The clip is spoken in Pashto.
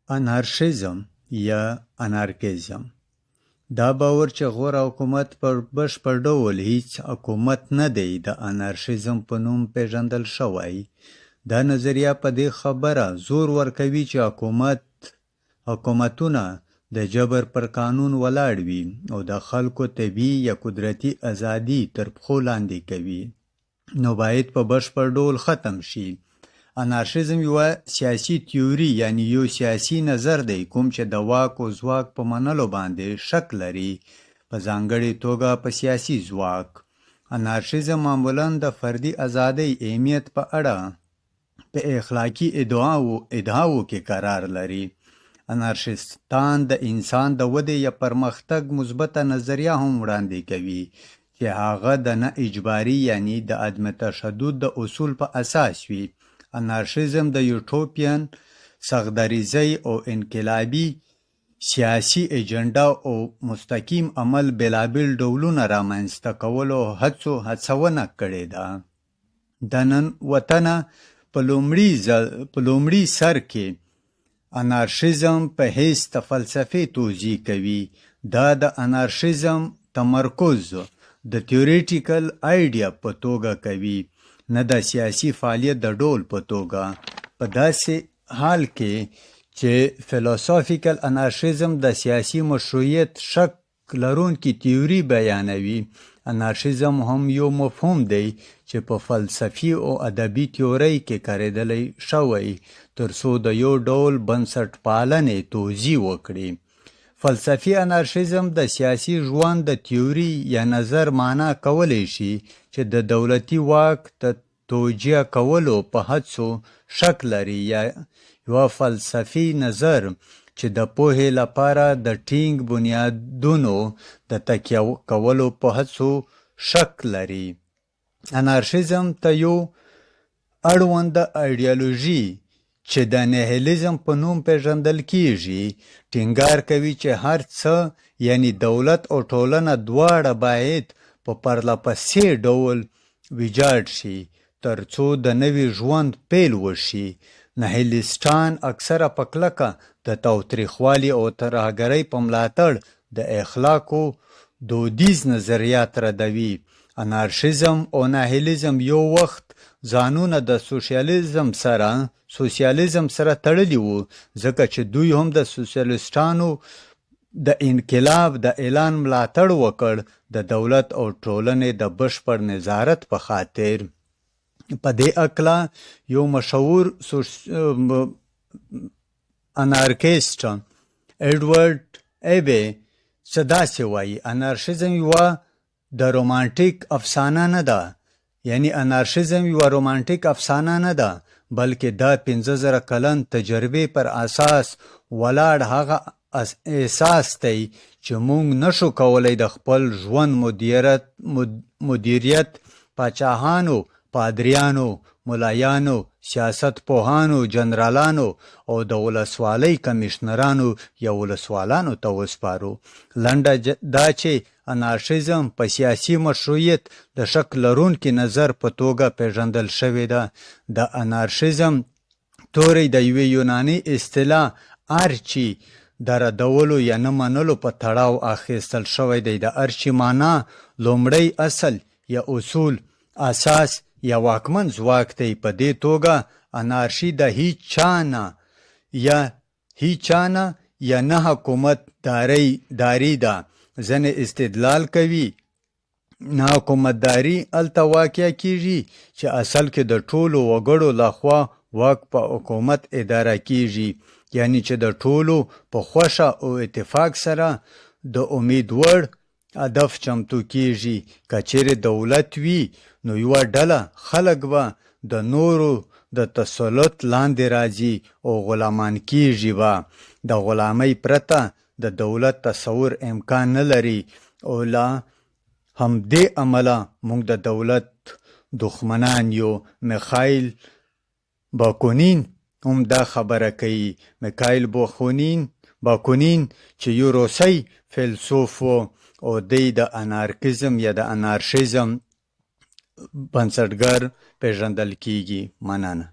انارشیزم یا انارکیزم: دا باور چې غوره حکومت په بشپړ ډول هیڅ حکومت نه دی، د انارشیزم په نوم پیژندل شوی. دا نظریه په دې خبره زور ورکوي چې حکومتونه د جبر پر قانون ولاړ وي او د خلکو طبیعي یا قدرتي ازادي تر پښو لاندې کوي، نو باید په بشپړ ډول ختم شي. انارشیزم یوه سیاسي تیوري یعنې یو سیاسي نظر دی کوم چې د واک او ځواک په منلو باندې شک لري، په ځانګړې توګه په سیاسي ځواک. انارشیزم معمولا د فردي ازادۍ اهمیت په اړه په اخلاقي ادعاوو کې قرار لري. انارشیستان د انسان د ودې یا پرمختګ مثبته نظریه هم وړاندې کوي چې هغه د نه اجباري یعنې د عدم تشدد د اصول په اساس وي. انارشیزم د یوټوپین سخت دریځۍ او انقلابي سیاسي ایجنډا او مستقیم عمل بېلابېل ډولونه رامنځته کولو هڅو هڅونه کړې ده. د ننوتنه په لومړي سر کې انارشیزم په حیث د فلسفې توضیح کوي. دا د انارشیزم تمرکز د تیوریټیکل ایډیا په توګه کوي، نه د سیاسي فعالیت د ډول په توګه. په داسې حال کې چې فلسفیکل انارشیزم د سیاسي مشروعیت شک لرونکي تیوري بیانوي، انارشیزم هم یو مفهوم دی چې په فلسفي او ادبي تیورۍ کې کارېدلی شوی تر څو د یو ډول بنسټپالنې توضیح وکړي. فلسفي انارشیزم د سیاسي ژوند د تیوري یا نظر معنا کولی شي چې د دولتي واک د توجیه کولو په هڅو شک لري، یا یوه فلسفي نظر چې د پوهې لپاره د ټینګ بنیادونو د تکیه کولو په هڅو شک لري. انارشیزم ته یو اړونده ایډیالوژي چې د نهیلیزم په نوم پیژندل کیږي، ټینګار کوي چې هر څه یعنې دولت او ټولنه دواړه باید په پرله پسې ډول ویجاړ شي ترڅو د نوي ژوند پیل وشي. نهیلیسټان اکثره په کلکه د تاوتریخوالي او ترهګرۍ په ملاتړ د اخلاقو دودیز نظریات ردوي. انارشیزم او نهیلیزم یو وخت ځانونه د سوسیالیزم سره تړلي وو، ځکه چې دوی هم د سوسیالیسټانو د انقلاب د اعلان ملاتړ وکړ د دولت او ټولنې د بشپړ نظارت په خاطر. په دې هکله یو مشهور انارکیسټ ایډورډ ایبي څه داسې وایي: انارشیزم یوه د رومانټیک افسانه نه ده، یعنی انارشیزم یوه رومانټیک افسانه نه ده، بلکې دا 5000 کلن تجربې پر اساس ولاړ هغه احساس دی چې موږ نشو کولی د خپل ژوند مدیریت پاچاهانو، پادریانو، ملایانو، سیاست پوهانو، جنرالانو او د ولسوالۍ کمشنرانو یا ولسوالانو ته وسپارو. لنډه دا چې انارشیزم په سیاسي مشروعیت د شک لرونکي نظر په توګه پیژندل شوې ده. د انارشیزم توری د یوې یوناني اصطلاح ارچي د ردولو یا نه منلو په تړاو اخیستل شوی دی. د ارچي معنا لومړی اصل یا اصول، اساس یا واکمن ځواک دی. په دې توګه انارشي د هیچا نه یا نه حکومت داري ده. ځینې استدلال کوي نه حکومتداري هلته واقع کیږي چې اصل کې د ټولو وګړو لخوا واک په حکومت اداره کیږي، یعنی چې د ټولو په خوښه او اتفاق سره د امید وړ هدف چمتو کیږي. که چیرې دولت وي نو یوه ډله خلک به د نورو د تسلط لاندې راځي او غلامان کیږي به. د غلامۍ پرته د دولت تصور امکان نه لري او له همدې امله موږ د دولت دښمنان یو. میخایل باکونین هم دا خبره کوي. میخایل باکونین چې یو روسی فیلسوف و او دی د انارکیزم یا د انارشیزم بنسټګر پیژندل کیږي. مننه.